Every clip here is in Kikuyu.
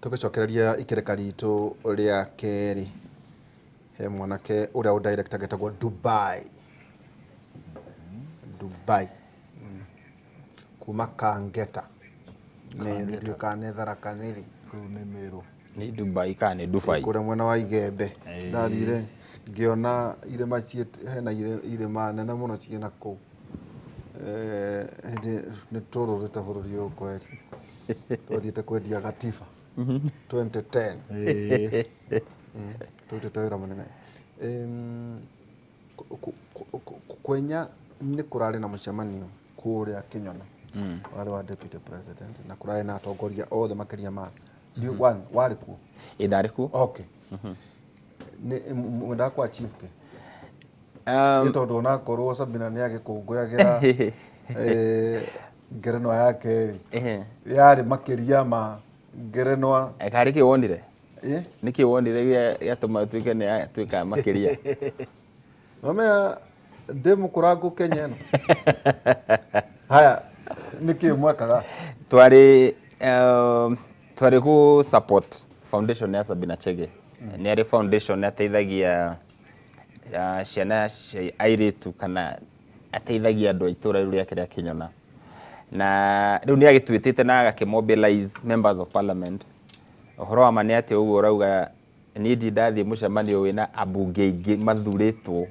Tũgĩcokereria ikereka ritũ rĩa kerĩ, he mwanake ũrĩa ũdirector getagwo Dubai. Dubai. Kuma Kangeta. Meru ndiũĩ kana nĩ Tharaka Nithi. Kũu nĩ Meru. Nĩ Dubai kana nĩ Dubai? Kũrĩa mwena wa Igembe. Ndathire ngĩona irĩma ciĩ hena irĩma nene mũno ciĩ na kũu. Eh, hĩndĩ nĩ tũrũrĩte bũrũri ũyũ kweri. Twathiĩte kwendia gatiba 2010. Tũrutĩte wĩra mũnene. Kwenya nĩ kũrarĩ na mũcemanio kũrĩa Kĩnyona warĩ wa deputy president na kũrarĩ na atongoria othe makĩria ma one warĩ kuo? Ĩ, ndarĩ kuo. Okay, nĩ mwendaga kwa chief kĩ? Nĩ tondũ onakorwo Sabina nĩ agĩkũngũyagĩra ngerenwa yake rĩ, yarĩ makĩria ma ngerenwa. Karĩ kĩ wonire? Nĩ kĩ wonire gĩatũma ĩtuĩke nĩ yatuĩka makĩria? Mamea ndĩ mũkũrangũ Kenya ĩno. Haya, nĩ kĩ mwekaga? Twarĩ gũ support foundation ya Sabina Chege. Nĩ arĩ foundation ateithagia ciana cia airĩtu kana ateithagia andũ a itũra rĩu rĩake rĩa Kĩnyona. Na rĩu nĩ agĩtuĩtĩte na agakĩ mobilize members of parliament. Ũhoro wa ma nĩ atĩ ũguo ũrauga, niĩ ndirĩ ndathiĩ mũcemanio wĩna ambunge aingĩ mathurĩtwo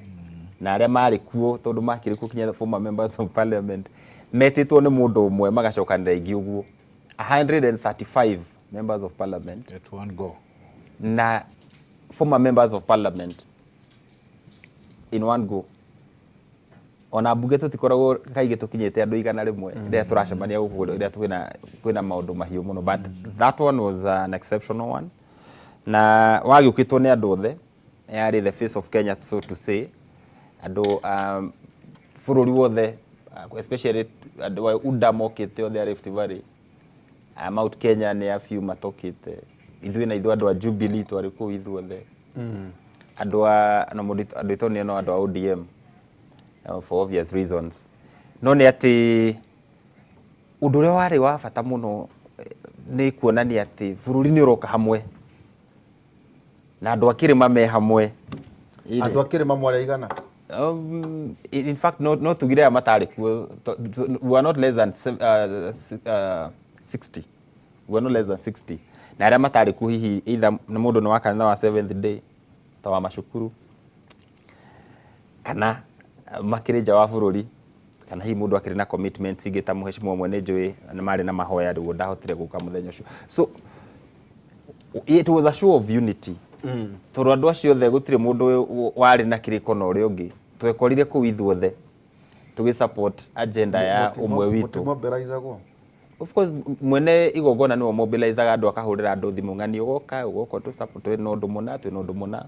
na arĩa marĩ kuo, tondũ makĩrĩ kuo kinya former members of parliament metĩtwo nĩ mũndũ ũmwe magacokanĩra aingĩ ũguo, 135 members of parliament at one go na former members of parliament in one go. Ona mbunge tũtikoragwo kaingĩ tũkinyĩte andũ 100 rĩrĩa tũracemania gũkũ, rĩrĩa kwĩna maũndũ mahiũ mũno, but that one was an exceptional one na wagĩũkĩtwo nĩ andũ othe. Yarĩ the face of Kenya, so to say, andũ bũrũri wothe, especially andũ a UDA mokĩte othe a Rift Valley, a Mount Kenya nĩ a few matokĩte, ithuĩ na ithuĩ andũ a Jubilee twarĩ kũu ithuothe, andũ a na mũndũ andũ aitũ nĩ no andũ a ODM, for obvious reasons. No nĩ atĩ ũndũ ũrĩa warĩ wa bata mũno nĩ kuonania atĩ bũrũri nĩ ũroka hamwe na andũ a kĩrĩma me hamwe. Andũ a kĩrĩma mwarĩ aigana? In fact, no tugire aya matarĩ kuo, we were not less than 60. We were not less than 60. Na arĩa matarĩ kuo hihi either nĩ mũndũ nĩ wa kanitha wa Seventh Day ta wa macukuru kana makĩrĩ nja wa bũrũri, kana hihi mũndũ akĩrĩ na commitments ingĩ ta mũhecimiwa ũmwe nĩ njũĩ nĩ marĩ na mahoya, rĩu ndahotire gũka mũthenya ũcio. So it was a show of unity, tondũ andũ acio othe gũtirĩ mũndũ warĩ na kĩrĩko na ũrĩa ũngĩ. Twekorire kũu ithuothe tũgĩ support agenda ya ũmwe witũ. Mũtimobilizagwo? Of course, mwene igongona nĩwe mobilizaga andũ, akahũrĩra andũ thimũ, ng'ani ũgoka ũgoka tũ support, twĩna ũndũ mũna, twĩna ũndũ mũna.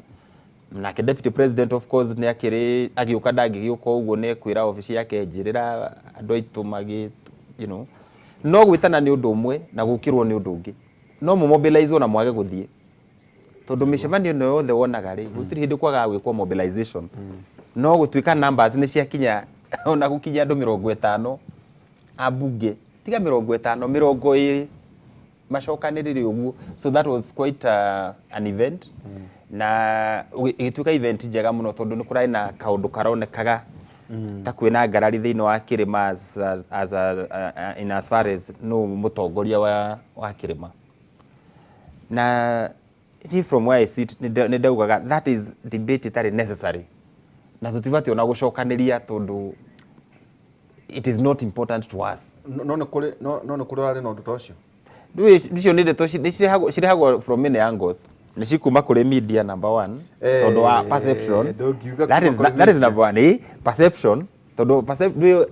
Nake deputy president, of course, nĩ akĩrĩ agĩũka, ndangĩgĩũka ũguo, nĩ ekwĩra obici yake, njĩrĩra andũ aitũ magĩ no gwĩtana nĩ ũndũ ũmwe na gũkĩrwo nĩ ũndũ ũngĩ. No mũmobilizwo na mwage gũthiĩ, tondũ mĩcemanio ĩno yothe wonaga rĩ, gũtirĩ hĩndĩ kwagaga gwĩkwo mobilization, no gũtuĩka numbers nĩ ciakinya ona gũkinya andũ 50 ambunge, tiga 50, 20 macokanĩrĩre ũguo. So that was quite an event na ĩgĩtuĩka event njega mũno, tondũ nĩ kũrarĩ na kaũndũ karonekaga ta kwĩna ngarari thĩinĩ wa kĩrĩma as in as far as no mũtongoria wa kĩrĩma. Na niĩ from where I sit, nĩ ndaugaga that is debate ĩtarĩ necessary na tũtibatiĩ ona gũcokanĩria, tondũ it is not important to us. No nĩ kũrĩ warĩ na ũndũ ta ũcio? Rĩu icio nĩ ndeto nĩ cirehagwo from many angles. Nĩ cikuma kũrĩ media number one, tondũ wa perception. Ndũngiuga That kuma is kũrĩ that is media. number one, perception, tondũ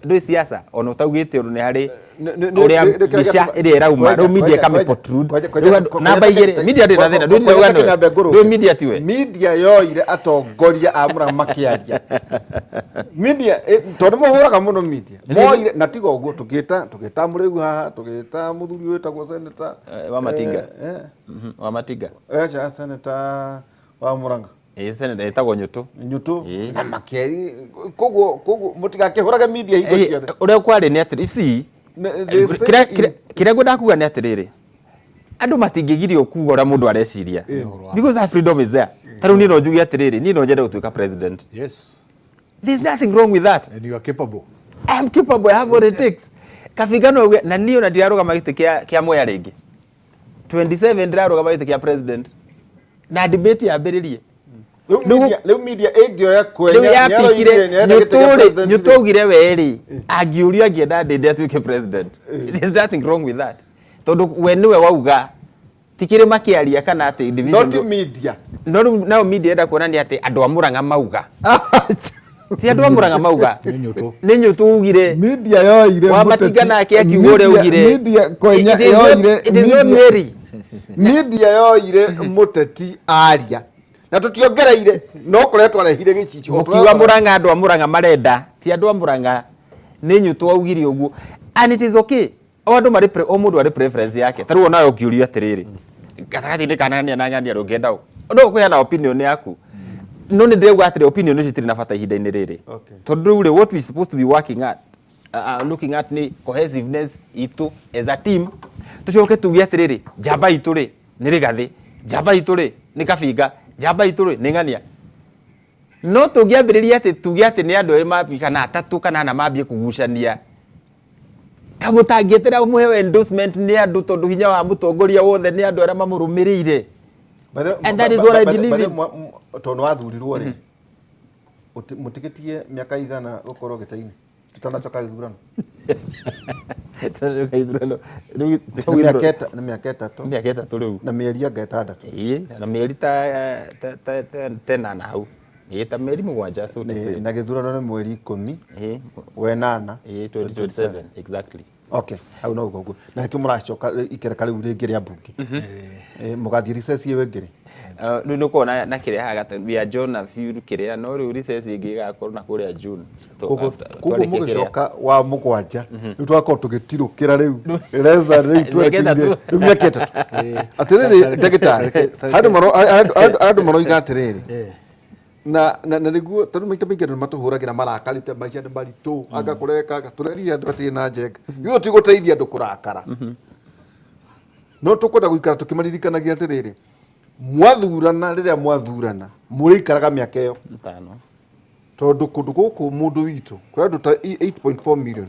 ndwĩ siasa ona ũtaugĩte ũndũ nĩ harĩ ũrĩa mbica ĩrĩa ĩrauma rĩu media ĩkamĩ rĩu namba igĩrĩ, media ndĩ na thĩna, ndwĩ ndĩrauga nĩwe ndwĩ media tiwe. Media yoire atongoria a Mũrang'a makĩaria media, tondũ mũhũraga mũno media moire, na tiga ũguo tũgĩta mũrĩu haha, tũgĩta mũthuri ũyũ wĩtagwo senator Wamatinga. Wamatinga. Aca, senator wa Mũrang'a. Ĩĩ, senator ĩtagwo Nyũtũ. Nyũtũ. Na makĩari koguo mũtigakĩhũrage media hingo ciothe. Ũrĩa kwarĩ nĩ atĩrĩ ici They say kĩrĩa ngwendaga kuga nĩ atĩrĩrĩ, Andũ matingĩgirio kuga ũrĩa mũndũ areciria, because that freedom is there. Ta rĩu niĩ no njuge atĩrĩrĩ, niĩ no nyende gũtuĩka president. There's nothing wrong with that. And you are capable. I am capable, I have what it takes. Kabinga no uge, na niĩ ona ndirarũgama gĩtĩ kĩa Mwea rĩngĩ. 27 ndĩrarũgama gĩtĩ kĩa president. Na debate yambĩrĩrie. Rĩu media ĩngĩoya Rĩu kwenya yapikire nĩaroigire nĩarenda gĩtĩ kĩa president rĩ. Nyũtũugire we rĩ, angĩũrio angĩenda Ndĩndĩ atuĩke president. There's nothing wrong with that. Tondũ we nĩwe wauga, ti kĩrĩma kĩaria kana atĩ division. Not media. No rĩu nao media ĩrenda kuonania atĩ andũ a Mũrang'a mauga. Ti andũ a Mũrang'a mauga. Nĩ Nyũtũ. Nĩ Nyũtũ ugire. Media yoire Wa mũteti- Matinga nake akiuga ũrĩa ugire. Media kwenya It is not- yoire it is not Mary. Media yoire mũteti aria na tũtiongereire no kũrĩa twarehire gĩcicio. Mũkiuga Mũrang'a, andũ a Mũrang'a marenda, ti andũ a Mũrang'a, nĩ Nyũtũ augire ũguo, and it is okay. O andũ marĩ o mũndũ arĩ preference yake. Ta rĩu onawe ũngĩũrio atĩrĩrĩ, gatagatĩ-inĩ ka ng'ania na ng'ania ũngĩenda ũ, no ũkũheana opinion yaku, no nĩ ndĩrauga atĩrĩ, opinion icio itirĩ na bata ihinda-inĩ rĩrĩ, tondũ rĩu rĩ, what we supposed to be working at, looking at nĩ cohesiveness itũ as a team. Tũcoke tuge atĩrĩrĩ, njamba itũ rĩ nĩ Rĩgathĩ, njamba itũ rĩ nĩ Kabinga, njamba itũ rĩ nĩ ng'ania. No tũngĩambĩrĩria atĩ tuge atĩ nĩ andũ erĩ mambie kana atatũ kana ana mambie kũgucania, kamũtangĩetera mũheo endorsement nĩ andũ, tondũ hinya wa mũtongoria wothe nĩ andũ arĩa mamũrũmĩrĩire. And that is what I believe in. Tondũ wathurirwo rĩ, mũtigĩtie mĩaka igana gũkorwo gĩtĩ-inĩ tutanacoka gĩthurano? Ithurano rĩu. Nĩ mĩaka 3. Mĩaka 3 rĩu. Na mĩeri anga 6. Ĩĩ, na mĩeri ta 8 hau. Ĩĩ, ta mĩeri 7, so to say. Na gĩthurano nĩ mweri 10 wenana. Ĩĩ, 2027 exactly. Okay, hau no ũguo, na nĩkĩo mũracoka ikereka rĩu rĩngĩ rĩa mbunge. Mũgathiĩ recess ĩyo ĩngĩ rĩ? Rĩu nĩ ũkuona na kĩrĩa haha we are John a few kĩrĩa, no rĩu recess ĩngĩ ĩgakorwo na kũrĩa June. Koguo Koguo koguo mũgĩcoka wa mũgwanja rĩu tũgakorwo tũgĩtirũkĩra rĩu reza rĩu twerekeire rĩu mĩaka 3. Atĩrĩrĩ ndagĩtarĩ, handũ maroiga atĩrĩrĩ, na nĩguo tondũ maita maingĩ andũ nĩmatũhũragĩra marakarĩte, maica nĩ maritũ, anga kũreka anga tũrerire andũ atĩ na njenga ithuĩ ti gũteithia andũ kũrakara, no tũkwenda gũikara tũkĩmaririkanagia atĩrĩrĩ, mwathurana, rĩrĩa mwathurana mũrĩikaraga mĩaka ĩyo 5. Tondũ kũndũ gũkũ mũndũ witũ kwĩ andũ ta 8.4 million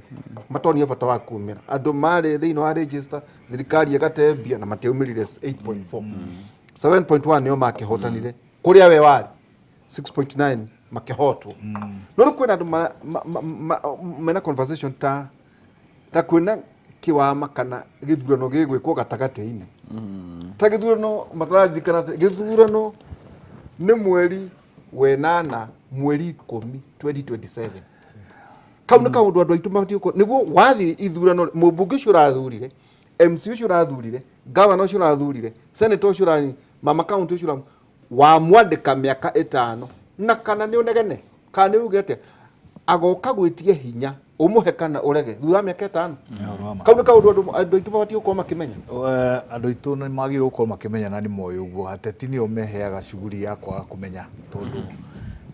matonire bata wa kumĩra, andũ marĩ thĩinĩ wa register, thirikari ĩgate mbia na matiaumĩrire 8.4. 7.1 nĩo makĩhotanire, kũrĩa we warĩ 6.9 makĩhotwo. No rĩu kwĩna andũ mena conversation ta kwĩna kĩwama kana gĩthurano gĩgwĩkwo gatagatĩ-inĩ, ta gĩthurano matararirikana atĩ gĩthurano nĩ mweri wenana, mweri 10, 2027. Kau nĩ kaũndũ andũ aitũ mabatiĩ nĩguo wathiĩ ithurano, mũmbunge ũcio ũrathurire, MC ũcio ũrathurire, gavana ũcio ũrathurire, senator ũcio ũrathurire, mama county ũcio wamwandĩka mĩaka 5, na kana nĩ ũnegene kana nĩ uge atĩa, agoka gwĩtie hinya ũmũhe kana ũrege thutha wa mĩaka 5. Ũhoro wa ma. Kau nĩ kaũndũ andũ aitũ mabatiĩ gũkorwo makĩmenya. Andũ aitũ nĩ magĩrĩirwo gũkorwo makĩmenya na nĩ moĩ ũguo. Ateti nĩo meheaga cuguri ya kwaga kũmenya, tondũ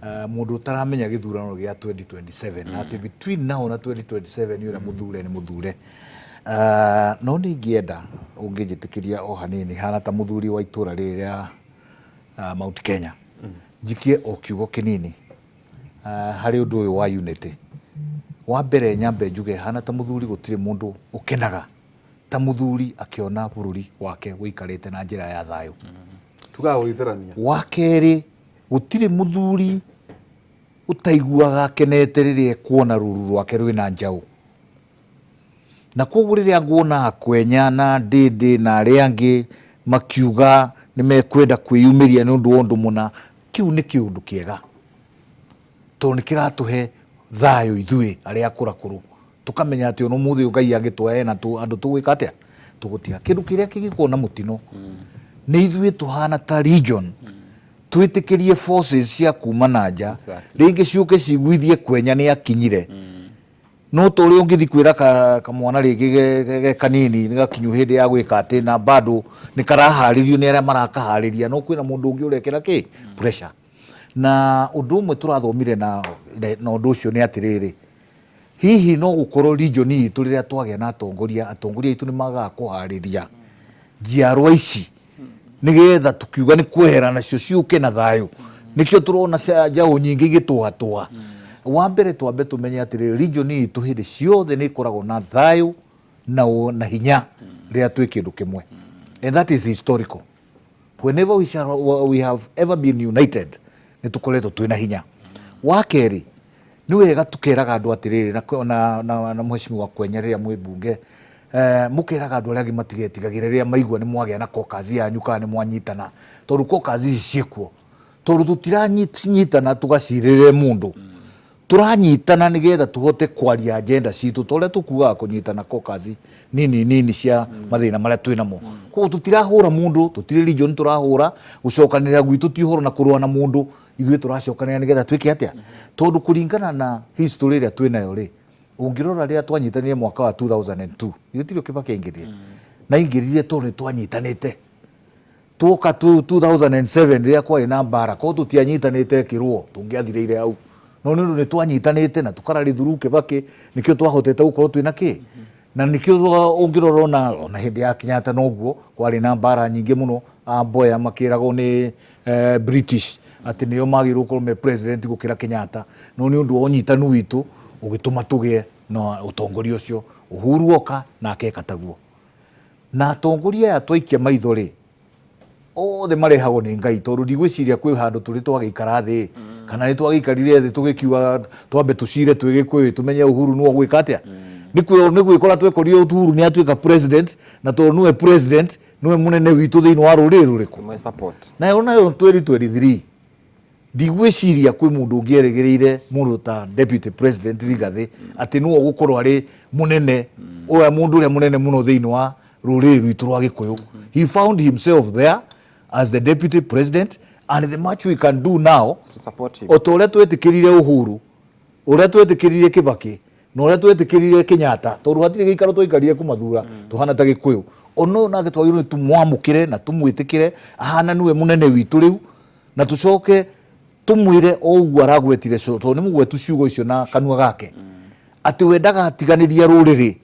mũndũ ũtaramenya gĩthurano gĩa 2027 na atĩ between now na 2027 ũrĩa mũthure nĩ mũthure. No nĩ ingĩenda ũngĩnjĩtĩkĩria o hanini, hana ta mũthuri wa itũra rĩrĩ rĩa Mount Kenya, njikie o kiugo kĩnini harĩ ũndũ ũyũ wa unity. Wa mbere nyambe njuge hana ta mũthuri, gũtirĩ mũndũ ũkenaga ta mũthuri akĩona bũrũri wake ũikarĩte na njĩra ya thayũ. Tugaga gũgĩtherania. Wa kerĩ, gũtirĩ mũthuri ũtaiguaga akenete rĩrĩa ekuona rũru rwake rwĩna njaũ. Na koguo rĩrĩa nguona Kwenya na Ndĩndĩ na arĩa angĩ makiuga nĩ mekwenda kwĩyumĩria nĩ ũndũ wa ũndũ mũna, kĩu nĩ kĩũndũ kĩega, tondũ nĩ kĩratũhe thayũ ithuĩ arĩa akũrakũrũ, tũkamenya atĩ ona ũmũthĩ ũyũ Ngai angĩtwoya ena andũ tũgwĩka atĩa, tũgũtiga. Kĩndũ kĩrĩa kĩngĩkorwo na mũtino nĩ ithuĩ tũhana ta region twĩtĩkĩrie forces cia kuma na nja rĩngĩ ciũke ciguithie Kwenya nĩ akinyire. No ta ũrĩa ũngĩthiĩ kwĩra kamwana rĩngĩ ge kanini nĩ gakinyu hĩndĩ ya gwĩka atĩ na bado nĩ karaharĩrio nĩ arĩa marakaharĩria, no kwĩna mũndũ ũngĩ ũrekĩra kĩ pressure. Na ũndũ ũmwe tũrathomire na ũndũ ũcio nĩ atĩrĩrĩ, hihi no gũkorwo region itũ rĩrĩa twagĩa na atongoria, atongoria aitũ nĩ magaga kũharĩria. Njiarwa ici nĩgetha tũkiuga nĩ kwehera nacio ciũke na thayũ, nĩkĩo tũrona njaũ nyingĩ igĩtũhatũha. Wa mbere twambe tũmenye atĩrĩrĩ, region itũ hĩndĩ ciothe nĩ ĩkoragwo na thayũ na hinya rĩrĩa twĩ kĩndũ kĩmwe, and that is historical. Whenever we have ever been united, nĩ tũkoretwo twĩ na hinya. Wa kerĩ, nĩ wega tũkeraga andũ atĩrĩrĩ, na mheshimiwa Kwenya, rĩrĩa mwĩ mbunge, mũkeraga andũ arĩa angĩ matigetigagĩre rĩrĩa maigua nĩ mwagĩa na caucus yanyu kana nĩ mwanyitana, tondũ caucus ici ciĩkuo tondũ tũtiranyitana tũgacirĩrĩre mũndũ, tũranyitana nĩgetha tũhote kwaria agenda citũ, ta ũrĩa tũkugaga kũnyitana caucus nini nini cia mathĩna marĩa twĩ namo. Koguo tũtirahũra mũndũ, tũtirĩ region tũrahũra. Gũcokanĩrĩra gwitũ ti ũhoro na kũrũa na mũndũ, ithuĩ tũracokanĩrĩra nĩgetha twĩke atĩa? Tondũ kũringana na history ĩrĩa twĩ nayo rĩ, ũngĩrora rĩrĩa twanyitanire mwaka wa 2002, ithuĩ tirio Kibaki aingĩrire na aingĩrire tondũ nĩ twanyitanĩte. Twoka 2007 rĩrĩa kwarĩ na mbara, korwo tũtianyitanĩte ĩkĩrwo tũngĩathirĩire hau, no nĩ ũndũ nĩ twanyitanĩte na tũkarari through Kibaki, nĩkĩo twahotete gũkorwo twĩna kĩ na nĩkĩo ũngĩrora ona hĩndĩ ya Kenyatta noguo kwarĩ na mbara nyingĩ mũno. Mboya makĩragwo nĩ British atĩ nĩo magĩrĩirwo gũkorwo me president gũkĩra Kenyatta, no nĩ ũndũ wa ũnyitanu witũ ũgĩtũma tũgĩe na ũtongoria ũcio. Uhuru oka nake eka taguo. Na atongoria aya twaikia maitho rĩ, othe marehagwo nĩ Ngai, tondũ ndigwĩciria kwĩ handũ tũrĩ twagĩikara thĩ kana nĩ twagĩikarire thĩ tũgĩkiuga twambe tũcire twĩ Gĩkũyũ tũmenye Uhuru nĩwe ũgwĩka atĩa. Nĩ gwĩkora twekorire Uhuru nĩ atuĩka president, na tondũ nĩwe president, nĩwe mũnene witũ thĩinĩ wa rũrĩrĩ rũrĩkũ. Mwe support. Nayo nayo 2023 ndigwĩciria kwĩ mũndũ ũngĩerĩgĩrĩire mũndũ ta Deputy President Rigathĩ atĩ nĩwe ũgũkorwo arĩ mũnene ũrĩa mũndũ ũrĩa mũnene mũno thĩinĩ wa rũrĩrĩ rwitũ rwa Gĩkũyũ. He found himself there as the deputy president, and the much we can do now to support him. O ta ũrĩa twetĩkĩrire Uhuru, ũrĩa twetĩkĩrire Kibaki na ũrĩa twetĩkĩrire Kenyatta, tondũ hatirĩ gĩikaro twaikarire kũmathura tũhana ta Gĩkũyũ, ona ũyũ nake twagĩrĩirwo nĩ tũmwamũkĩre na tũmwĩtĩkĩre ahana nĩwe mũnene witũ rĩu, na tũcoke tũmwĩre o ũguo aragwetire, tondũ nĩ mũgwetu ciugo icio na kanua gake atĩ we ndagatiganĩria rũrĩrĩ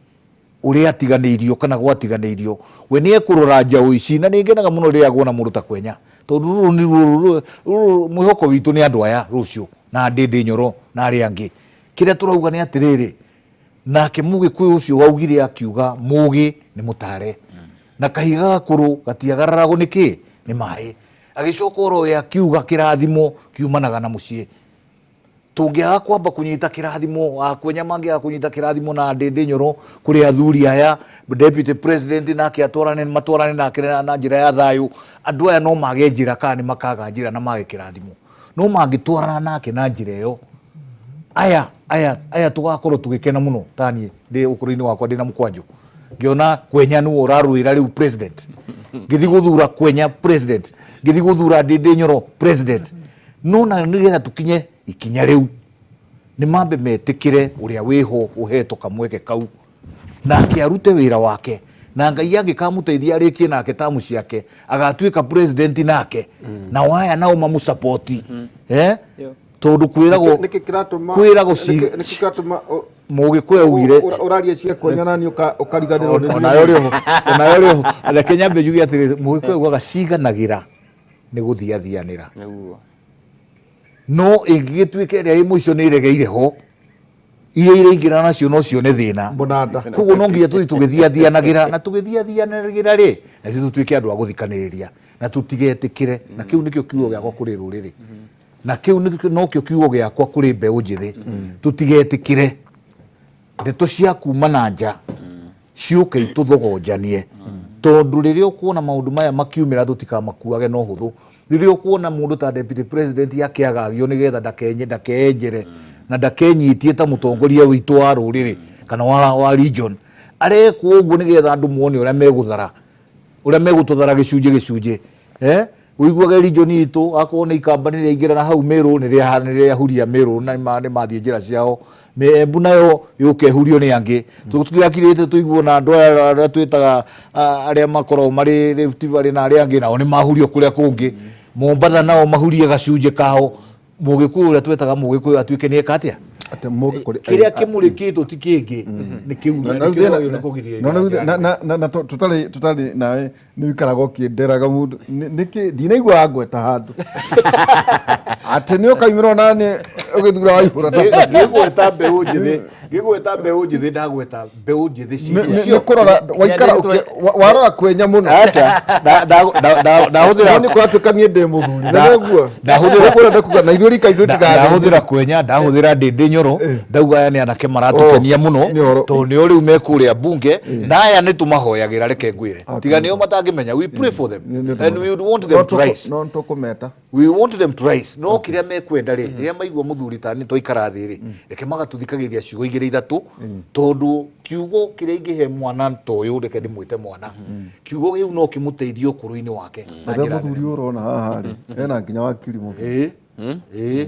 ũrĩa atiganĩirio kana gwatiganĩirio. We nĩ ekũrora njaũ ici, na nĩ ngenaga mũno rĩrĩa nguona mũndũ ta Kwenya, tondũ rũrũ nĩ rũrũ mwĩhoko witũ nĩ andũ aya rũciũ na Ndĩndĩ Nyoro na arĩa angĩ. Kĩrĩa tũrauga nĩ atĩrĩrĩ, nake Mũgĩkũyũ ũcio waugire akiuga mũgĩ nĩ mũtare na kahiga gakũrũ gatiagararagwo nĩ kĩ nĩ maĩ. Agĩcoka oro we akiuga kĩrathimo kiumanaga na mũciĩ. Tũngĩaga kwamba kũnyita kĩrathimo, Akwenya mangĩaga kũnyita kĩrathimo na Ndĩndĩ Nyoro kũrĩ athuri aya, deputy president nake atwarane matwarane nake na njĩra ya thayũ, andũ aya no mage njĩra kana nĩ makaga njĩra na mage kĩrathimo. No mangĩtwarana nake na njĩra ĩyo, aya tũgakorwo tũgĩkena mũno. Taniĩ ndĩ ũkũrũ-inĩ wakwa ndĩna mũkwanjũ ngĩona Kwenya nĩwe ũrarũĩra rĩu president, ngĩthiĩ gũthura Kwenya president, ngĩthiĩ gũthura Ndĩndĩ Nyoro president. No na nĩgetha tũkinye ikinya rĩu, nĩ mambe metĩkĩre ũrĩa wĩho ũhetwo kamweke kau nake arute wĩra wake, na Ngai angĩkamũteithia arĩkie nake tamu ciake agatuĩka president nake, nao aya nao mamũsapoti, eh? Tondũ kwĩragwo Nĩkĩ kĩratũma kwĩragwo nĩkĩ kĩratũma Mũgĩkũyũ augire ũraria cia Kwenya na niĩ ũkariganĩrwo nĩ niĩ? Onayo rĩho, onayo rĩho. Reke nyambe njuge atĩrĩ, Mũgĩkũyũ augaga ciganagĩra nĩ gũthiathianĩra. Nĩguo. No ĩngĩgĩtuĩka ĩrĩa ĩ mũico nĩ ĩregeire ho, iria iraingĩra nacio no cione thĩna. Mũnanda. Koguo no nginya tũthiĩ tũgĩthiathianagĩra, na tũgĩthiathianagĩra rĩ, na ithuĩ tũtuĩke andũ a gũthikanĩrĩria na tũtigetĩkĩre. Na kĩu nĩkĩo kiugo gĩakwa kũrĩ rũrĩrĩ, na kĩu nokĩo kiugo gĩakwa kũrĩ mbeũ njĩthĩ. Tũtigetĩkĩre ndeto cia kuma na nja ciũke itũthogonjanie, tondũ rĩrĩa ũkuona maũndũ maya makiumĩra, tũtikamakuage no hũthũ. Rĩrĩa ũkuona mũndũ ta deputy president akĩagagio nĩgetha ndakenye ndakenjere na ndakenyitie ta mũtongoria witũ wa rũrĩrĩ kana wa region, arekwo ũguo nĩgetha andũ mone ũrĩa megũthara, ũrĩa megũtũthara gĩcunjĩ gĩcunjĩ, eh? Ũiguage region itũ akorwo nĩ Ikamba nĩ rĩaingĩra na hau Meru nĩ rĩahuria Meru na nĩ mathiĩ njĩra ciao. Embu nayo yũke ĩhurio nĩ angĩ. Tũtirakirĩte tũiguo na andũ aya arĩa twĩtaga arĩa makoragwo marĩ Rift Valley na arĩa angĩ nao nĩ mahurio kũrĩa kũngĩ. Mombatha nao mahurie gacunjĩ kao. Mũgĩkũyũ ũrĩa twetaga Mũgĩkũyũ atuĩke nĩ eka atĩa? Atĩ mũgĩkũrĩ Kĩrĩa kĩmũrĩkĩtwo ti kĩngĩ, nĩ kĩu Na- na na nĩkĩo rĩu wagĩrĩirwo nĩ kũgirĩrĩria na rĩu njĩra na tũtarĩ nawe nĩ ũikaraga ũkĩnderaga mũndũ. Nĩkĩ ndinaigua wangweta handũ atĩ nĩ ũkaumĩra ona nĩ ũgĩthura waihũra ta Ngĩgweta mbeũ njĩthĩ, ndagweta mbeũ njĩthĩ Nĩ- citũ. nĩ kũrora waikara warora kwenya mũno. Aca, ndahũthĩra No nĩ kũratuĩka niĩ ndĩ mũthuri na nĩguo ndahũthĩra- ũguo ũrenda kuga na ithuĩ rika ithuĩ Ndahũthĩra kwenya, ndahũthĩra Ndĩndĩ Nyoro, ndauga aya nĩ anake maratũkenia mũno, nĩ ũhoro. Tondũ nĩo rĩu me kũrĩa bunge, na aya nĩ tũmahoyagĩra. Reke ngwĩre, tiga nĩo matangĩmenya, we pray for them and we would want them to rise. No tũkũmeta. We want them to rise, no kĩrĩa mekwenda rĩ, rĩrĩa maigua mũthuri ta nĩ twaikara thĩ rĩ, reke magatũthikagĩria ciugo igĩrĩ ithatũ, tondũ kiugo kĩrĩa ingĩhe mwana ta ũyũ, reke ndĩmwĩte mwana, kiugo kĩu no kĩmũteithie ũkũrũ-inĩ wake na Nathe njĩra mũthuri nene. ũyũ ũrona haha rĩ, ena nginya wakiri mũthuri. Ĩĩ.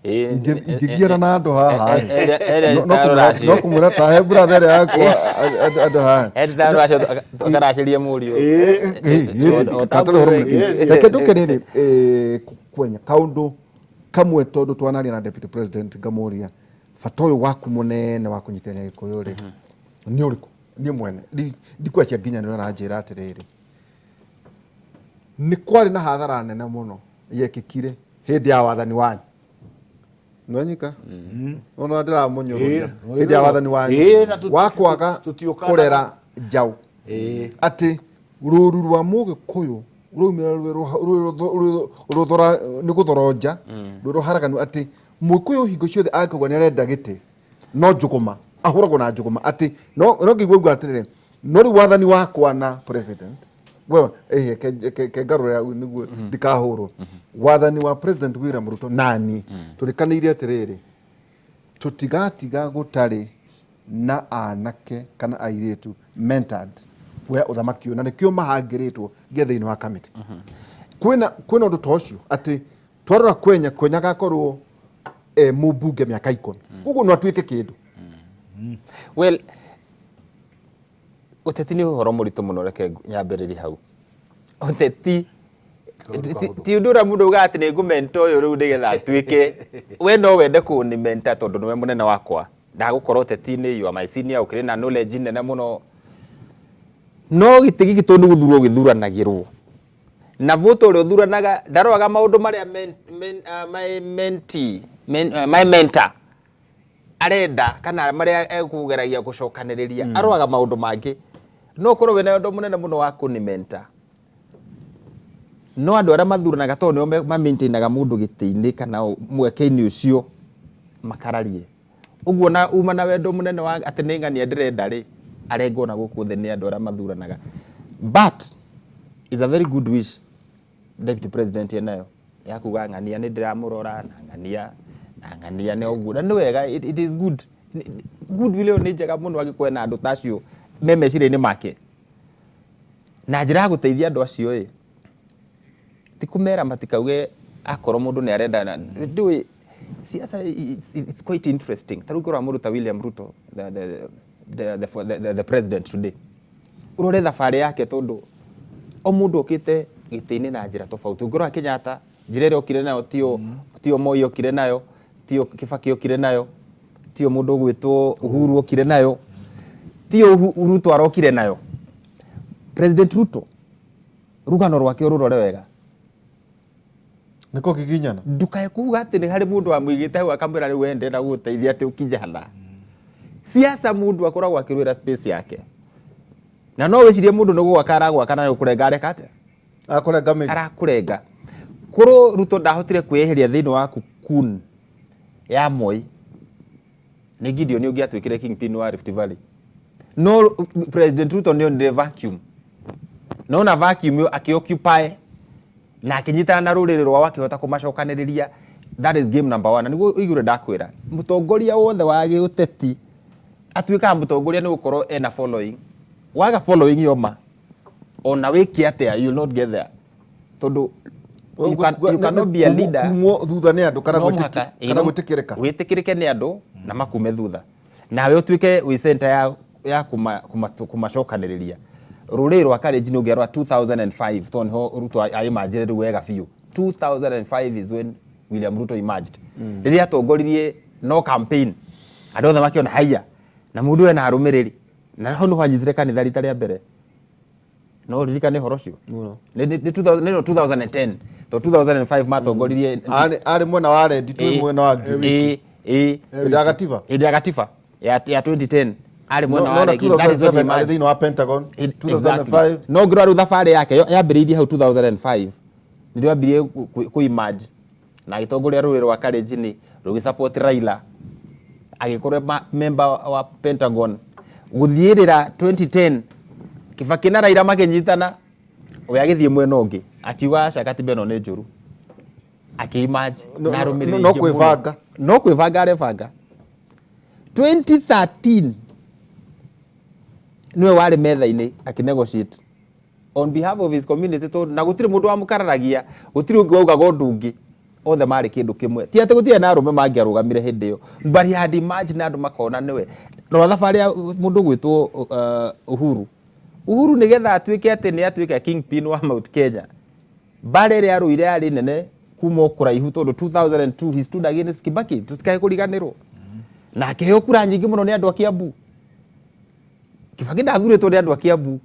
Ingĩgiana na andũ haha rĩ, no kũmwĩra ta he brother ĩrĩa yakwa andũ haha. Akaracirie mũriũ. Katarĩ ũhoro mũnene. Reke ndũke rĩrĩ kwenya kaũndũ kamwe, tondũ twanaria na deputy president, ngamũria bata ũyũ waku mũnene wa kũnyitĩrĩra Gĩkũyũ rĩ nĩ ũrĩkũ. Niĩ mwene ndikwacia nginya nĩ aranjĩra atĩrĩrĩ, nĩ kwarĩ na hathara nene mũno yekĩkire hĩndĩ ya wathani wanyu. Nwanyika ona ndĩramũnyũrũria hĩndĩ ya wathani wanyu Ĩĩ, na wa kwaga tũtiũkanaga. Kũrera njaũ, atĩ rũru rwa mũgĩkũyũ rwaumĩra rwĩ rũthora nĩ gũthoronja rwĩ rũharaganu, atĩ mũgĩkũyũ hingo ciothe angĩkauga nĩ arenda gĩtĩ no njũgũma ahũragwo na njũgũma, atĩ no ngĩigua uga atĩrĩrĩ, no rĩu wathani wakwa na president we ehe ke ngarũre hau nĩguo ndikahũrwo, wathani wa President William Ruto nani tũrĩkanĩire atĩrĩrĩ, tũtigatiga gũtarĩ na anake kana airĩtu mentored kuoya ũthamaki ũyũ, na nĩkĩo mahangĩrĩtwo nginya thĩinĩ wa kamĩtĩ. Kwĩna ũndũ ta ũcio atĩ twarora kwenya kwenya gakorwo mũmbunge mĩaka 10, koguo no atuĩke kĩndũ. Well, ũteti nĩ ũhoro mũritũ mũno. Reke nyambĩrĩrie hau. Ũteti ti ũndũ ũrĩa mũndũ augaga atĩ nĩ ngũmenta ũyũ rĩu nĩgetha atuĩke. We no wende kũnimenta tondũ nĩwe mũnene wakwa, ndagũkorwo ũteti-inĩ, you are my senior, ũkĩrĩ na knowledge nene mũno, no gĩtĩ gĩkĩ tondũ nĩ gũthurwo gĩthuranagĩrwo na vote, ũrĩa ũthuranaga ndaroraga maũndũ marĩa men, men, uh, my mentee, my mentor arenda kana marĩa ekũgeragia gũcokanĩrĩria. Aroraga maũndũ mangĩ. No ũkorwo wĩna ũndũ mũnene mũno wa kũnimenta, no andũ arĩa mathuranaga, tondũ nĩo ma-maintainaga mũndũ gĩtĩ-inĩ kana mweke-inĩ ũcio, makararie ũguo na uma na wendo mũnene wa atĩ nĩ ng'ania ndĩrenda rĩ, arengwo na gũkũ thĩ nĩ andũ arĩa mathuranaga. But is a very good wish deputy president enayo ya kuga ng'ania nĩ ndĩramũrora na ng'ania na ng'ania nĩ ũguo, na nĩ wega. It is good. Good will ĩyo nĩ njega mũno angĩkorwo ena andũ ta acio me meciria-inĩ make. Na njĩra ya gũteithia andũ acio ĩ ti kũmera matikauge akorwo mũndũ nĩ arenda. Na ndũĩ siasa, it's quite interesting. Ta rĩu ũngĩrora mũndũ ta William Ruto, the president today, ũrore thabarĩ yake, tondũ o mũndũ okĩte gĩtĩ-inĩ na njĩra tofauti. Ũngĩrora Kenyatta, njĩra ĩrĩa okire nayo tio Moi okire nayo, tio Kibaki okire nayo, tio mũndũ ũgwĩtwo Uhuru okire nayo, tio Ruto arokire nayo. President Ruto, rũgano rwake ũrũrore wega. Nĩko kikinyana. Ndukae kuga atĩ nĩ harĩ mũndũ wamũigĩte hau akamwĩra rĩu we ndĩrenda gũgũteithia atĩ ũkinye hana. Siasa mũndũ akoragwo akĩrũĩra space yake, na no wĩcirie mũndũ nĩ gwaka aragwaka na nĩ gũkũrenga areka atĩa? Akũrenga mĩri. Arakũrenga. Korwo Ruto ndahotire kwĩyeheria thĩinĩ wa cocoon ya Moi, nĩ Gideon ũngĩatuĩkire kingpin wa Rift Valley. No President Ruto nĩ onire vacuum, nona vacuum ĩyo akĩoccupy na akĩnyitana na rũrĩrĩ rwao, akĩhota kũmacokanĩrĩria. That is game number one. Na nĩguo ũigue ndakwĩra, mũtongoria wothe wa gĩũteti atuĩkaga mũtongoria nĩ gũkorwo ena following. Waga following yoma, ona wĩke atĩa, you will not get there, tondũ you cannot be a leader. Kumwo thutha nĩ andũ kana No mũhaka, ĩĩ, kana gwĩtĩkĩrĩka. Wĩtĩkĩrĩke nĩ andũ na makume thutha nawe ũtuĩke wĩ center ya kũmacokanĩrĩria. Rũrĩrĩ rwa Kalenjin ũngĩarora 2005, tondũ nĩho Ruto aĩmanjire rĩu wega biũ. 2005 is when William Ruto emerged, rĩrĩa atongoririe No campaign andũ othe makĩona haiya na mũndũ ena arũmĩrĩri, na hau nĩho anyitire kanitha rita rĩa mbere. No ũririkane ũhoro ũcio? Mũno. Nĩ 2000, nĩ no 2010, to 2005 matongoririe. Arĩ mwena wa red, twĩ mwena wa green. Ĩ. Hĩndĩ ya gatiba. Hĩndĩ ya gatiba ya 2010 arĩ mwena No wa na regi. That is what he 2007 arĩ emerged. thĩinĩ wa Pentagon. 2005. Exactly. No ngĩrora rĩu thabarĩ yake yambĩrĩirie hau 2005, nĩrĩo ambirie kũ emerge na agĩtongoria rũrĩrĩ rwa Kalenjin rũgĩ support Raila, agĩkorwo member wa Pentagon. Gũthiĩrĩra 2010, Kibaki na Raila makĩnyitana, we agĩthiĩ mwena ũngĩ, akiuga aca, katiba ĩno nĩ njũru, akĩ-emerge na arũmĩrĩri No aingĩ mũno. Kwĩbanga. No kwĩbanga arebanga. 2013 niwe warĩ metha-inĩ akĩnegotiate on behalf of his community, tondũ na gũtirĩ mũndũ wamũkararagia, gũtirĩ ũngĩ waugaga ũndũ ũngĩ, othe marĩ kĩndũ kĩmwe. Ti atĩ gũtirĩ na arũme mangĩarũgamire hĩndĩ ĩyo, but he had emerged na andũ makona nĩwe. Rora thabarĩ ya mũndũ gwĩtwo Uhuru. Uhuru nĩgetha atuĩke atĩ nĩ atuĩka kingpin wa Mount Kenya, mbara ĩrĩa arũire yarĩ nene kuma o kũraihu, tondũ 2002 he stood against Kibaki, tũtikae kũriganĩrwo, na akĩheo kura nyingĩ mũno nĩ andũ a Kiambu. Kibaki ndathurĩtwo nĩ andũ a Kiambu.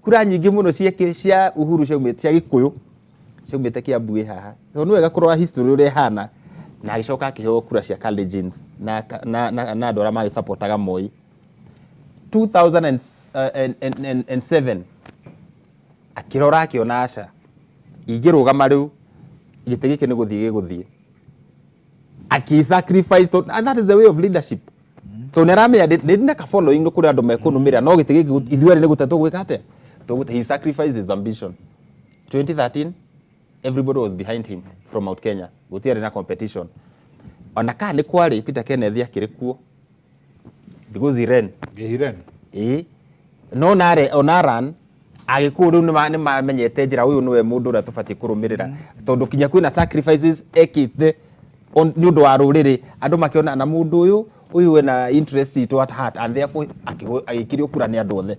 Kura nyingĩ mũno cia Uhuru ciaumĩte, cia Gĩkũyũ ciaumĩte Kiambu ĩ haha. So nĩ wega kũrora history ũrĩa ĩhana. Na agĩcoka akĩheo kura cia Kalenjins na andũ arĩa magĩsupportaga Moi. 2007 akĩrora akĩona aca, ingĩrũgama rĩu gĩtĩ gĩkĩ nĩ gũthiĩ gĩgũthiĩ. Akĩ sacrifice and that is the way of leadership, tondũ nĩ aramenya nĩ ndĩ na ka following, nĩ kũrĩ andũ mekũnũmĩrĩra, no gĩtĩ gĩkĩ ithuĩ erĩ nĩ gũte tũgwĩka atĩa, tũgũte. He sacrificed his ambition. 2013 everybody was behind him from Mount Kenya, gũtiarĩ na competition, ona kana nĩ kwarĩ. Peter Kenneth akĩrĩ kuo because he ran. He ran. Ĩĩ, no nare ona ran Agĩkũyũ rĩu nĩmamenyete njĩra, ũyũ nĩwe mũndũ ũrĩa tũbatiĩ kũrũmĩrĩra, tondũ kinya kwĩna sacrifices ekĩte nĩ ũndũ wa rũrĩrĩ, andũ makĩona na mũndũ ũyũ wĩna interest itũ at heart, and therefore agĩkirio kura nĩ andũ othe.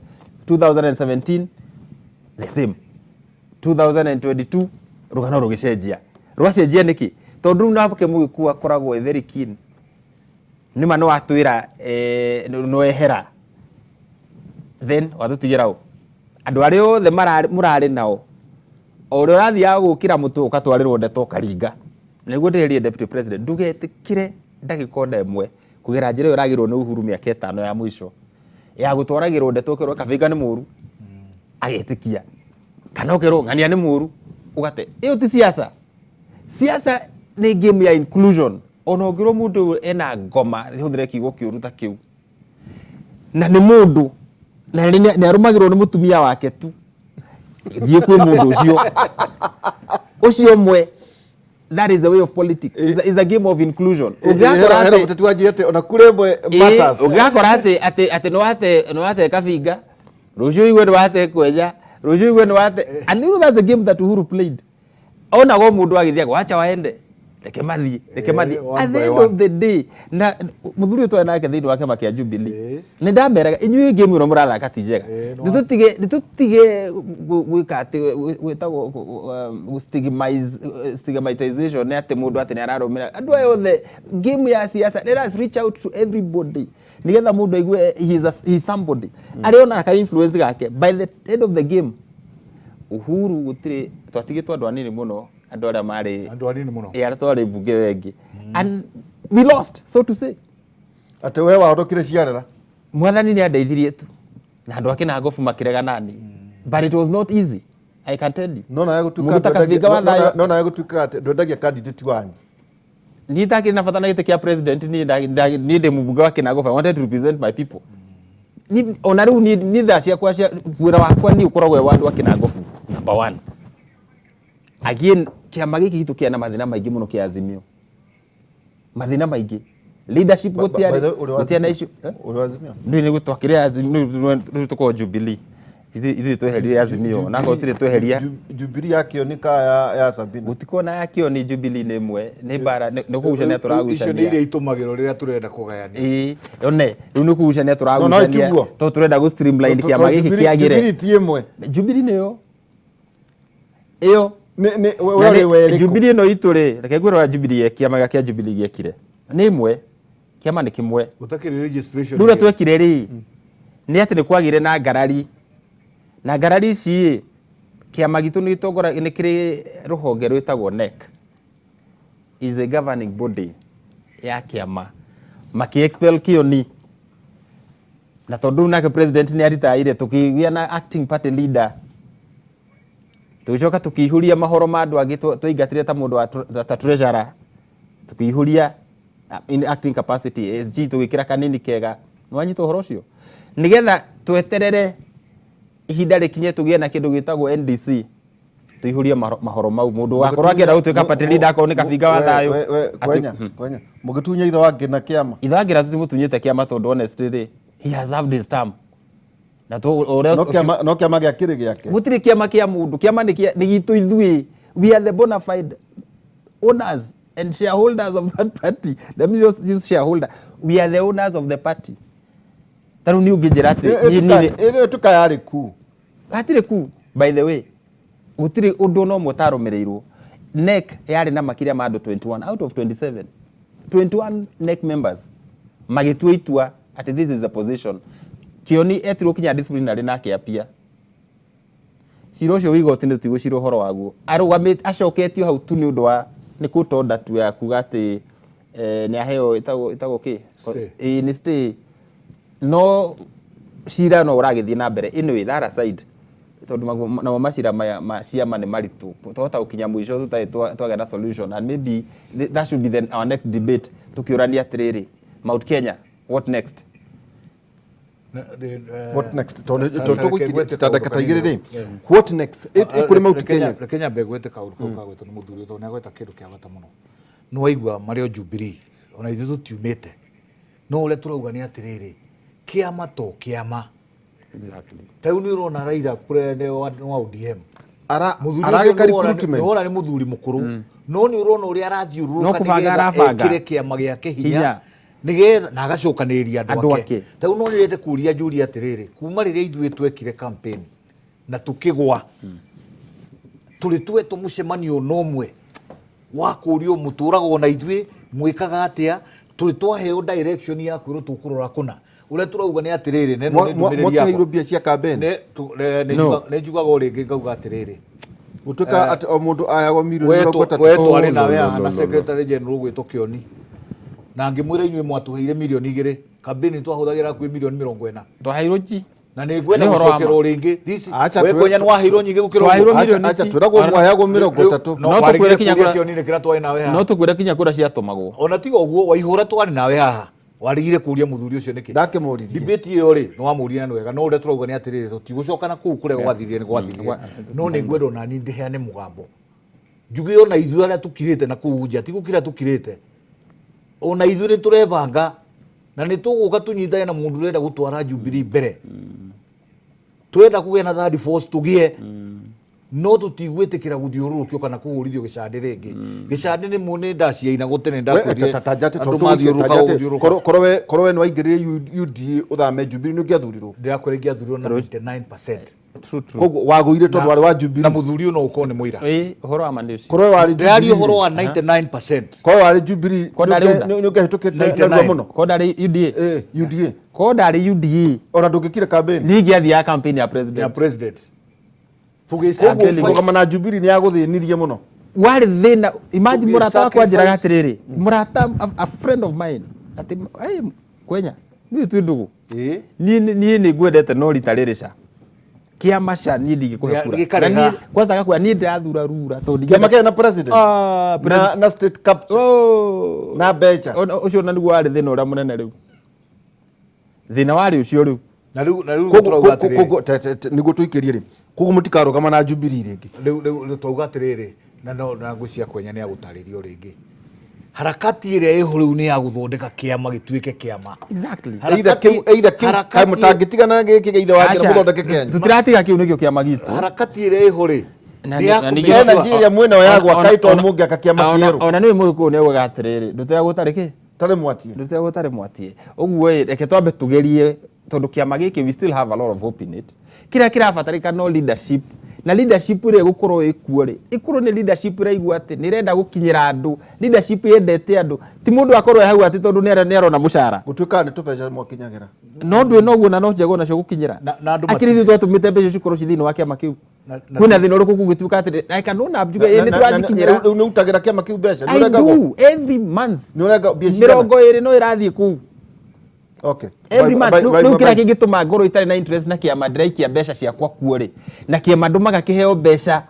2017 the same. 2022 rũgano rũgĩcenjia. Rwacenjia nĩkĩ? Tondũ rĩu nake Mũgĩkũyũ akoragwo e very keen. Nĩma nĩ watwĩra nĩ wehera, then watũtigĩra ũ andũ arĩa othe mũrarĩ nao. O ũrĩa ũrathiaga gũkĩra mũtwe, ũgatwarĩrwo ndeto ũkaringa. Nĩguo ndĩrerie deputy president, ndũgetĩkĩre ndagĩka ona ĩmwe kũgera njĩra ĩyo ĩragĩrwo nĩ Uhuru mĩaka 5 ya mũico ya gũtwaragĩrwo ndeto, ũkerwo Kabinga nĩ mũru, agetĩkia, kana ũkerwo ng'ania nĩ mũru, ũgate. Ĩyo ti siasa. Siasa nĩ game ya inclusion. Ona ũngĩrwo mũndũ ũyũ ena ngoma, hũthĩre kiugo kĩũru ta kĩu, na nĩ mũndũ na nĩ arũmagĩrwo nĩ mũtumia wake tu, thiĩ kwĩ mũndũ ũcio ũcio ũmwe. That is the way of politics. It's a game of inclusion. Ũngĩgakora Hena mũteti wanjia atĩ ona kura ĩmwe matters. Ũngĩgakora atĩ nĩ wate Kabinga, rũciũ igue nĩ wate Kwenja, rũciũ igue nĩ wate. And you know that's the game that Uhuru played. Onaga o mũndũ agĩthiaga, wacha waende, reke mathiĩ, reke mathiĩ. One At the by end one. of the day, na mũthuri ũyũ twarĩ nake thĩinĩ wa kĩama kĩa Jubilee, nĩ ndameraga, inyuĩ game ĩno mũrathaka ti njega. Nĩ tũtige gwĩka atĩ gwĩtagwo stigmatization, nĩ atĩ mũndũ atĩ nĩ ararũmĩra andũ aya othe. Game ya siasa, let us reach out to everybody nĩgetha mũndũ aigue he is somebody, arĩa ona ka influence gake. By the end of the game, Uhuru gũtirĩ, twatigĩtwo andũ anini mũno, andũ arĩa marĩ Andũ anini mũno. Ĩ, arĩa twarĩ mbunge wengĩ, and we lost, so to say. Atĩ we wahonokire ciarera. Mwathani nĩ andeithirie tu na andũ ake na ngobu makĩrega nani, but it was not easy, I can tell you. No nawe gũtuĩka Mũndũ ta Kabinga wa thayũ. No nawe gũtuĩka atĩ ndwendagia candidate wanyu. Niĩ ndakĩrĩ na bata na gĩtĩ kĩa president. Niĩ ndĩ mũmbunge wa Kĩnangobu. I wanted to represent my people. Ona rĩu niĩ thaa ciakwa cia wĩra wakwa niĩ ũkoragwo wĩ wa andũ a Kĩnangobu number one. Again, kĩama gĩkĩ gitũ kĩana mathĩna maingĩ mũno kĩa Azimio, mathĩna maingĩ, leadership. By Gũtiarĩ the way, ũrĩ wa gũtiarĩ na Azimio? issue, eh? Ũrĩ wa Azimio? Ndũĩ nĩ twakĩrĩ Azimio, rĩu tũkorwo Jubilee. Ithuĩ tweheririe Azimio, onakorwo tũtirĩ tweheria. Jubilee ya Kĩoni ka ya Sabina? Gũtikorwo na ya Kĩoni. Jubilee nĩ ĩmwe, nĩ mbara, nĩ kũgucania Icio nĩ tũragucania. iria itũmagĩrwo rĩrĩa tũrenda kũgayania. Ĩĩ, one rĩu nĩ kũgucania No, no, tũragucania tiguo. tondũ tũrenda gũ streamline kĩama gĩkĩ kĩagĩre. Jubilee ti ĩmwe. Jubilee nĩyo ĩyo. We Na ũrĩ werĩkũ? Jubilee ĩno itũ rĩ, reke ngwĩre ũrĩa Jubilee kĩama kĩa Jubilee gĩekire nĩ ĩmwe. Kĩama nĩ kĩmwe. Gũtakĩrĩ registration. Rĩu ũrĩa twekire rĩ, nĩ atĩ nĩ kwagĩire na ngarari, na ngarari ici rĩ, kĩama gitũ nĩ gĩtongora, nĩ kĩrĩ rũhonge rwĩtagwo NEC, is a governing body ya kĩama, makĩ expel Kĩoni, na tondũ rĩu nake president nĩ aritaire, tũkĩgĩa na acting party leader, tũgĩcoka tũkĩihũria mahoro ma andũ angĩ twaingatire ta mũndũ wa ta treasurer, tũkĩihũria in acting capacity SG, tũgĩkĩra kanini kega. Nĩwanyita ũhoro ũcio? Nĩgetha tweterere ihinda rĩkinye tũgĩe na kĩndũ gĩtagwo NDC, tũihũrie mahoro mau, mũndũ wakorwo akĩenda gũtuĩka party leader, akorwo nĩ Kabinga wa Thayũ. Kwenya kwenya mũgĩtunya ithe wa Ngĩna kĩama. Ithe wa Ngĩna tũtimũtunyĩte kĩama, tondũ honestly rĩ, he has served his term na ũrĩa No kĩama, no kĩama gĩa kĩrĩ gĩake. Gũtirĩ kĩama kĩa mũndũ, kĩama nĩ gitũ ithuĩ. We are the bona fide owners and shareholders of that party. Let me just use shareholder. We are the owners of the party. Ta rĩu niĩ ũngĩnjĩra atĩ Ĩrĩ ĩtuka yarĩ ku. Hatirĩ ku, by the way, gũtirĩ ũndũ ona ũmwe ũtarũmĩrĩirwo. NEC yarĩ na makĩria ma andũ 21 out of 27, 21 NEC members magĩtua itua atĩ this is the position. Kĩoni etirwo kinya disciplinary nake apia cira ũcio wĩ igoti-inĩ, tũtigũcira ũhoro waguo, arũgamĩte acoketio hau tu nĩ ũndũ wa nĩ court order tu ya kuga atĩ nĩ aheo ĩtagwo kĩ. Stay. Ĩĩ, nĩ stay, no cira no ũragĩthiĩ na mbere. Anyway, that aside, tondũ namo macira maya ma ciama nĩ maritũ, twahota gũkinya mũico tũtarĩ twagĩa na solution, and maybe that should be then our next debate, tũkĩũrania atĩrĩrĩ, Mount Kenya, what next? What next? Tondũ tũgũikirie ta ndagĩka ta 2 rĩ, what next kũrĩ Mount Kenya? Reke nyambe ngwete kaũndũ kau kagwetwo nĩ mũthuri ũyũ, tondũ nĩ agweta kĩndũ kĩa bata mũno. Nĩ waigua marĩ o Jubilee, ona ithuĩ tũtiumĩte, no ũrĩa tũrauga nĩ atĩrĩrĩ, kĩama to kĩama. Ta rĩu nĩ ũrona Raila kũrĩa nĩ wa ODM. Mũthuri ũcio Aragĩka nĩ wona- recruitment. nĩ wona nĩ mũthuri mũkũrũ, no nĩ ũrona ũrĩa arathiũrũrũka No kũbanga nĩgetha arabanga. ekĩre kĩama gĩake hinya, Hinya. nĩgetha na agacokanĩrĩria andũ Andũ ake. ake. Ta rĩu no nyende kũria njũria atĩrĩrĩ, kuma rĩrĩa ithuĩ twekire campaign na tũkĩgwa, tũrĩ twetwo mũcemanio ona ũmwe wa kũrio mũtũragwo na ithuĩ mwĩkaga atĩa? Tũrĩ twaheo direction ya kwĩrwo tũkũrora kũna? Ũrĩa tũrauga nĩ atĩrĩrĩ, na ĩno nĩ ndũmĩrĩri Mwakĩheirwo yakwa. mbia cia campaign? Nĩ No. nĩ njugaga o rĩngĩ ngauga atĩrĩrĩ, Gũtuĩka atĩ o mũndũ ayagwo mirioni 30. We twarĩ Oh, nawe no, no, haha no, na no, secretary general ũgwĩtwo Kĩoni, na ngĩmwĩra inyuĩ mwatũheire mirioni 2, campaign twahũthagĩra hakuhĩ mirioni 40. Twaheirwo ji. Na nĩ ngwenda Nĩ ũhoro wa ma. gũcokerwo rĩngĩ. This Acha we Kwenya nĩ waheirwo nyingĩ gũkĩra ũguo. Twaheirwo Acha mirioni acha ici. twĩragwo mwaheagwo 30. No No warĩgire tũkwĩre kinya kũria kũrĩa- Kĩoni nĩ kĩrĩa twarĩ nawe No haha. tũkwĩre kinya kũrĩa ciatũmagwo. Ona tiga ũguo, waihũra twarĩ nawe haha, warĩgire kũria mũthuri ũcio nĩkĩ? Ndakĩmũririe. Debate ĩyo rĩ, nĩ wamũririe na nĩ wega, no ũrĩa tũrauga nĩ atĩrĩrĩ, tũtigũcoka na kũu kũrĩa gwathirire nĩ gwathirire, no nĩ ngwenda ona niĩ ndĩheane mũgambo njuge ona ithuĩ arĩa tũkirĩte na kũu nja, ti gũkira tũkirĩte, ona ithuĩ nĩ tũrebanga na nĩ tũgũka tũnyitane na mũndũ ũrenda gũtwara Jubilee mbere. Twenda kũgĩa na third force tũgĩe, no tũtigwĩtĩkĩra gũthiũrũrũkio kana kũhũrithio gĩcandĩ rĩngĩ. Gĩcandĩ nĩ nĩ ndaciainagwo tene, ndakwĩrire andũ mathiũrũrũkaga gũthiũrũrũka. Korwo we nĩ waingĩrire UDA ũthame Jubilee, nĩ ũngĩathurirwo? Ndĩrakwĩra ingĩathurirwo na 99%. True, true. Koguo wagũire tondũ warĩ wa Na Jubilee. mũthuri ũyũ no ũkorwo nĩ mũira. Ĩĩ, ũhoro wa ma nĩ ũcio. Korwo we warĩ Ndĩraria Jubilee ũhoro wa 99%. Korwo warĩ Jubilee Korwo ndarĩ UDA. nĩ ũngĩahĩtũkĩte 99. narua mũno. Korwo ndarĩ UDA. UDA. Korwo ndarĩ UDA. Ona ndũngĩkire campaign. Niĩ ingĩathiaga campaign ya Ya president. president. Koguo Tũgĩ- kũrũgama na Jubilee nĩ yagũthĩnirie mũno. Warĩ thĩna. Imagine Tũgĩ mũrata wakwa anjĩraga sacrifice. atĩrĩrĩ, mũrata, a friend of mine, atĩ "Hey, Kwenya, niĩ twĩ ndũgũ, niĩ nĩ ngwendete, no rita rĩrĩ ca kĩama ca niĩ ndingĩkũhe kura." Gĩkarega. Na niĩ- kwanza agakuga niĩ ndĩrathura Rura tondũ Kĩama ndingĩenda- kĩarĩ na president Ah, na state capture Oh. na mbeca. Ũcio ona nĩguo warĩ thĩna ũrĩa mũnene rĩu, thĩna warĩ ũcio rĩu. Na rĩu Koguo- tũrauga atĩrĩrĩ. Koguo nĩguo tũikĩrie rĩ, koguo mũtikarũgama na Jubilee rĩngĩ? Rĩu twauga atĩrĩrĩ, na no na ngwĩciria Kwenya nĩ agũtarĩrio rĩngĩ, harakati ĩrĩa ĩho rĩu nĩ ya gũthondeka kĩama gĩtuĩke kĩama. Exactly. Either kĩu, either kĩu kaĩ mũtangĩtigana na gĩkĩ gĩa ithe wa Ngĩra Aca, mũthondeke kĩanyu? Tũtiratiga, kĩu nĩkĩo kĩama gitũ. Harakati ĩrĩa ĩho rĩ nĩ ya Na kũmĩ- Energy ĩrĩa mwĩnayo ya gwaka ito mũngĩaka kĩama kĩerũ. Ona nĩwe mũgĩkũyũ nĩ augaga atĩrĩrĩ, ndũteagwo ũtarĩ kĩ. Tarĩ mwatie. Ndũteagwo ũtarĩ mwatie. Ũguo ĩ, reke twambe tũgerie, tondũ kĩama gĩkĩ we still have a lot of hope in it. Kĩrĩa kĩrabatarĩka no leadership. Na leadership ĩrĩa ĩgũkorwo ĩkuo rĩ, ĩkorwo nĩ leadership ĩraigua atĩ nĩ ĩrenda gũkinyĩra andũ, leadership yendete andũ, ti mũndũ akorwo e hau atĩ tondũ nĩ arona mũcara. Gũtuĩkaga nĩ tũbeca mwakinyagĩra. No ndwĩ na ũguo na no njegwa nacio gũkinyĩra. Na andũ Akĩrĩ ithuĩ twatũmĩte mbeca icio cikorwo ci thĩinĩ wa kĩama kĩu. Kwĩna thĩna ũrĩkũ kũngĩtuĩka atĩ I can own up njuge ĩ nĩ tũracikinyĩra. Rĩu nĩ ũrutagĩra kĩama kĩu mbeca? Nĩ I ũrengagwo? do every month. Nĩ ũrenga mbia cigana? 20 no ĩrathiĩ kũu. Okay. Every Bye, month. bye, Rĩu bye, rĩu bye, kĩrĩa bye. kĩngĩtũma ngorwo itarĩ na interest na kĩama ndĩraikia mbeca ciakwa kuo rĩ, na kĩama ndũmaga kĩheo mbeca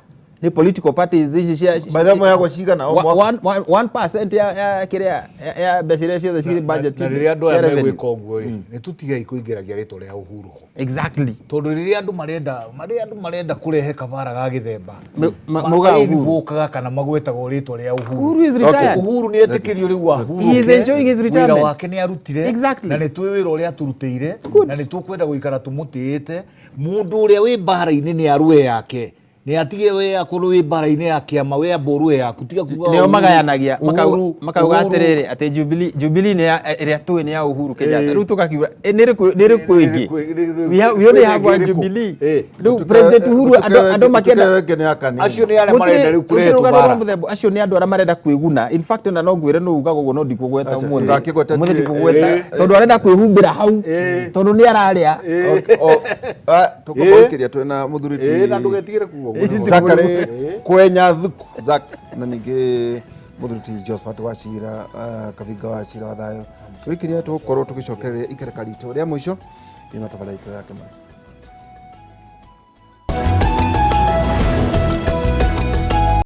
nĩ political parties ici cia By the way, mũheagwo cigana o mwaka? 1% ya kĩrĩa ya mbeca iria ciothe cirĩ budget. Na rĩrĩa andũ cia aya revenue. megwĩka ũguo rĩ, nĩ tũtigei kũingĩragia rĩtwa rĩa Uhuru ho. Exactly. Tondũ rĩrĩa andũ marenda marĩa andũ marenda kũrehe kabara ga gĩthemba Maugaga Uhuru. invokaga kana magwetagwo rĩtwa rĩa Uhuru. Uhuru is retired. Uhuru nĩ etĩkĩrio rĩu ahurũke. He is enjoying his Wĩra retirement. wake nĩ arutire. Exactly. Na nĩ tũĩ wĩra ũrĩa atũrutĩire na nĩ tũkwenda gũikara tũmũtĩĩte. Mũndũ ũrĩa wĩ mbara-inĩ nĩ arũe yake, nĩ atige we akorwo wĩ mbara-inĩ ya kĩama we amba ũrũe yaku, tiga kuga Nĩo Uhuru, magayanagia Uhuru, makauga Uhuru. atĩrĩrĩ atĩ Jubilee nĩ ĩrĩa tũĩ nĩ ya Uhuru Kenyatta. Eh. Rĩu tũgakiuga nĩ ĩrĩkũ nĩ ĩrĩkũ ĩngĩ? Nĩ We only have ĩrĩkũ? one Jubilee. Eh. Rĩu President Uhuru andũ makĩenda Gũtuĩka nĩ akanini. Acio nĩ arĩa marenda rĩu Gũtirĩ kũrehe rũgano rwa tũbara. mũthemba acio nĩ andũ arĩa marenda kwĩguna. In fact ona no ngwĩre nũ ugaga ũguo no ndikũgweta Acha, ũmũthĩ. ndũgakĩgwete Ũmũthĩ tirĩ- ndikũgweta eh, tondũ arenda kwĩhumbĩra hau tondũ nĩ ararĩa. Okay, tũkũmũikĩria twĩna mũthuri ti Eh, na ndũgetigĩre kuga ũguo. Zachary Kwenya Thuku Zack na ningĩ mũthuri ti Josephat Wachira Kabinga wa Cira wa Thayũ tũgĩkiria tũgũkorwo tũgĩcokereria ikereka ritũ rĩa mũico thĩinĩ wa tabarĩra itũ ya Kĩmani.